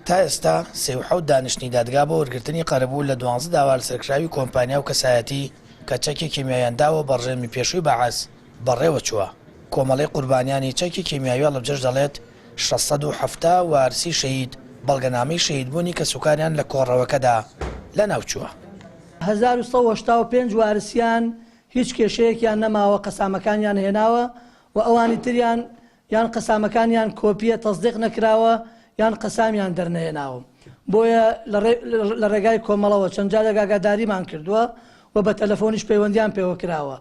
تا ئێستا 37 دانیشتنی دادگا بۆ وەرگرتنی قەرەبوو لە دوانزە داوا لەسەرکراوی کۆمپانیا و کەسایەتی کە چەکی کیمیاییان داوە بە ڕژێمی پێشووی بەعس بەڕێوەچووە. کۆمەڵەی قوربانیانی چەکی کیمیاوی هەڵەبجەش دەڵێت، 670 وارسی شەهید بەڵگەنامەی شەهیدبوونی کەسوکاریان لە کۆڕەوەکەدا لەناوچووە. 1185 وارسیان هیچ کێشەیەکیان نەماوە قەسامەکانیان هێناوە و ئەوانی تریان یان قەسامەکانیان کۆپیە تەسدیق نەکراوە یان قەسامیان دەرنەهێناوە بۆیە لە ڕێگای کۆمەڵەوە چەند جارێک ئاگاداریمان کردووە و بە تەلەفۆنیش پەیوەندیان پێوە کراوە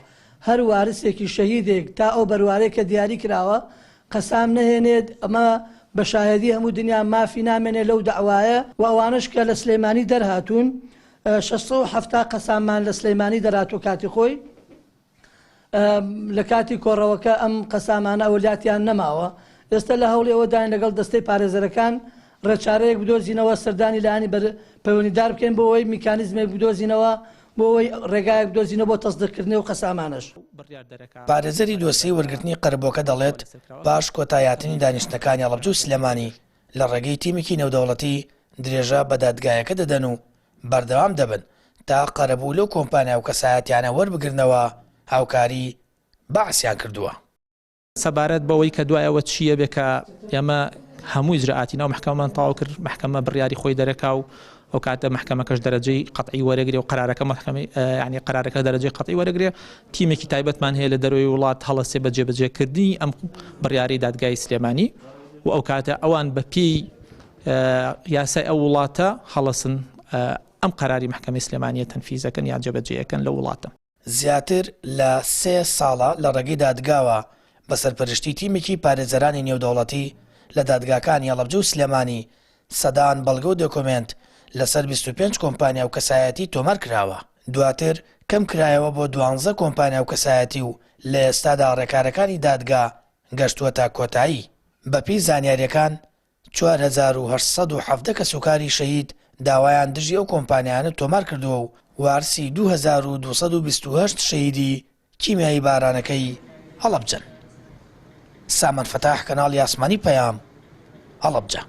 هەر وارسێکی شەهیدێک تا ئەو بەروارەی کە دیاری کراوە قەسام نەهێنێت ئەمە بە شاهێدی هەموو دنیا مافی نامێنێ لەو دەعوایە و ئەوانەش کە لە سلێمانی دەرهاتوون 670 قەساممان لە سلێمانی دەرهاتوو کاتی خۆی لە کاتی کۆڕەوەکە ئەم قەسامانە ئەولیاتیان نەماوە، ئێستا لە هەوڵی ئەوەداین لەگەڵ دەستەی پارێزەرەکان ڕێچارەیەک بدۆزینەوە سەردانی لایەنی بەر پەیوەندیدار بکەین بۆ ئەوەی میکانیزمێک بدۆزینەوە بۆ ئەوەی ڕێگایەک بدۆزینەوە بۆ تەسدیقکردنی ئەو قەسامانەش. پارێزەری دۆسیەی وەرگرتنی قەرەبووەکە دەڵێت، پاش کۆتاییهاتنی دانیشتنەکانی هەڵەبجە و سلێمانی لە ڕێگەی تیمێکی نێودەوڵەتی درێژە بە دادگایەکە دەدەن و بەردەوام دەبن تا قەرەبوو لەو کۆمپانیا و کەسایەتیانە وەربگرنەوە هاوکاری بەعسیان کردووە. سەبارەت بەوەی کە دوای ئەوە چییە بێ کە ئێمە هەموو ئیجرائاتی ناو مەحکەمەمان تەواو کرد، مەحکەمە بڕیاری خۆی دەرەکا و ئەو کاتە مەحکەمەکەش دەرەجەی قەتعی وەرەگرێ و قەرارەکە مەحکەمەی یانی قەرارەکە دەرەجەی قەتعی وەرەگرێ، تیمێکی تایبەتمان هەیە لە دەرەوەی وڵات هەڵەسێ بە جێبەجێکردنی ئەم بڕیارەی دادگای سلێمانی و ئەو کاتە ئەوان بە پێی یاسای ئەو وڵاتە هەڵەسن ئەم قەراری مەحکەمەی سلێمانیە تەنفیزەکەن یان جێبەجێیەکەن لەو وڵاتە. زیاتر لە سێ ساڵە لە ڕێگەی دادگاوە بە سەرپەرشتی تیمێکی پارێزەرانی نێودەوڵەتی لە دادگاکانی هەڵەبجە و سلێمانی سەدان بەڵگە و دۆکۆمێنت لەسەر 25 کۆمپانیا و کەسایەتی تۆمار کراوە، دواتر کەم کرایەوە بۆ دوانزە کۆمپانیا و کەسایەتی و لە ئێستادا ڕێکارەکانی دادگا گەشتووەتە کۆتایی. بەپێی زانیارییەکان 4817 کەسوکاری شەهید داوایان دژی ئەو کۆمپانیایانە تۆمار کردووە و وارسی 2228 شەهیدی کیمیایی بارانەکەی هەڵەبجەن. سامان فەتاح، کەناڵی ئاسمانی پەیام، هەڵەبجە.